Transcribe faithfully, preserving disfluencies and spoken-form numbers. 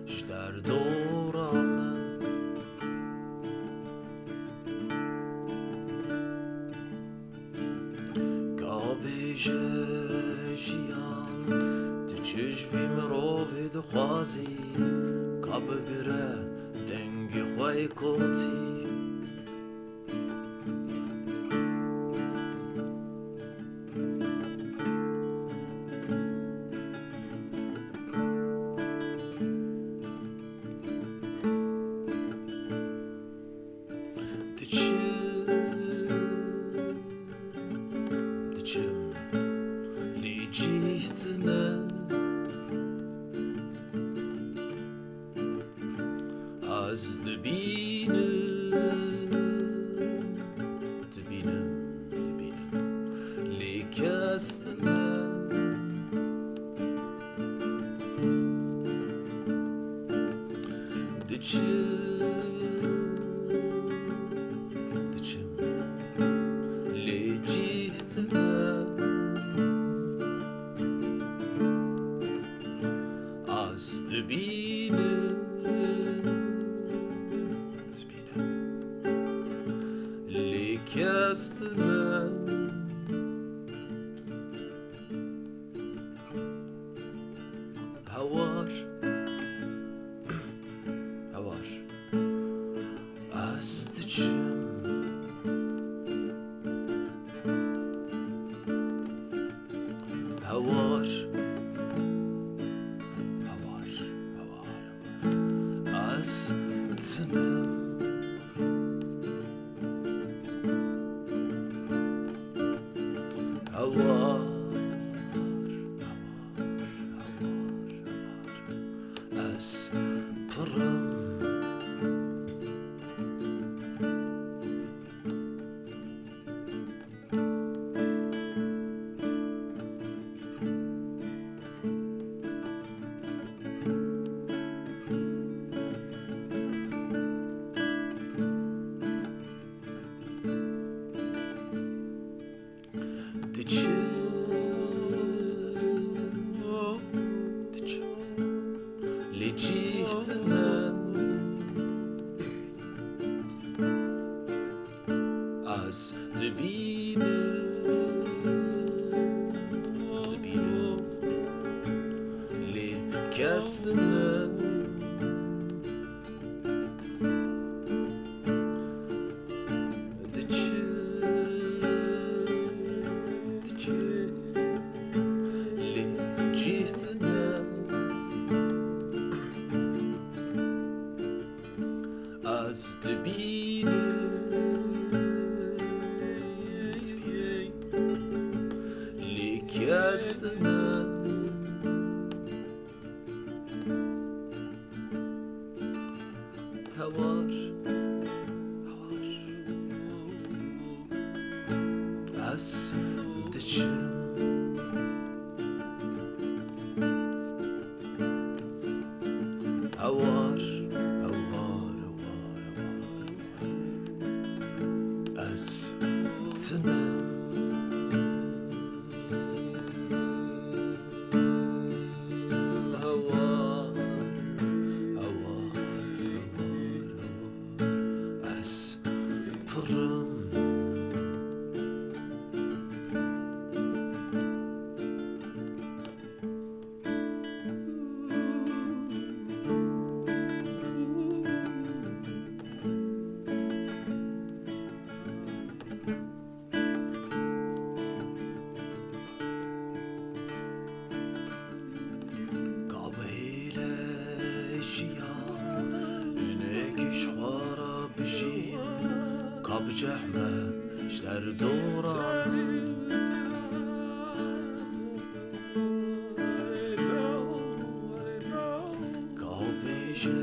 ji derdora min. Ka bêje jiyan, tu çi ji vî mirovî dixwazî? Ka bigire dengê xwe yê kotî. Diçim, diçim, lê cih tune. Ez dibînim, dibînim, dibînim, lê kes tune. Diçim, diçim, lê cih tune. Ez dibînim, dibînim, lê kes tune. Hawar, hawar, ez diçim. Hawar, hawar, hawar, hawar, ez diçim. Hawar, hawar, hawar, hawar, ez pirim. Diçim, diçim, lê cih tune. Ez dibînim, dibînim, lê kes tune. Diçim, diçim, lê cih tune. Ez dibînim, lê kes tune. Hawar, hawar, ez diçim. Hawar, hawar, hawar, hawar, ez diçim. Hawar, hawar, hawar, hawar, ez pirim. Ka bihêle jiyan, hinekî ji xwe re bijîn, ka bicehme ji derdora min. Ka bêje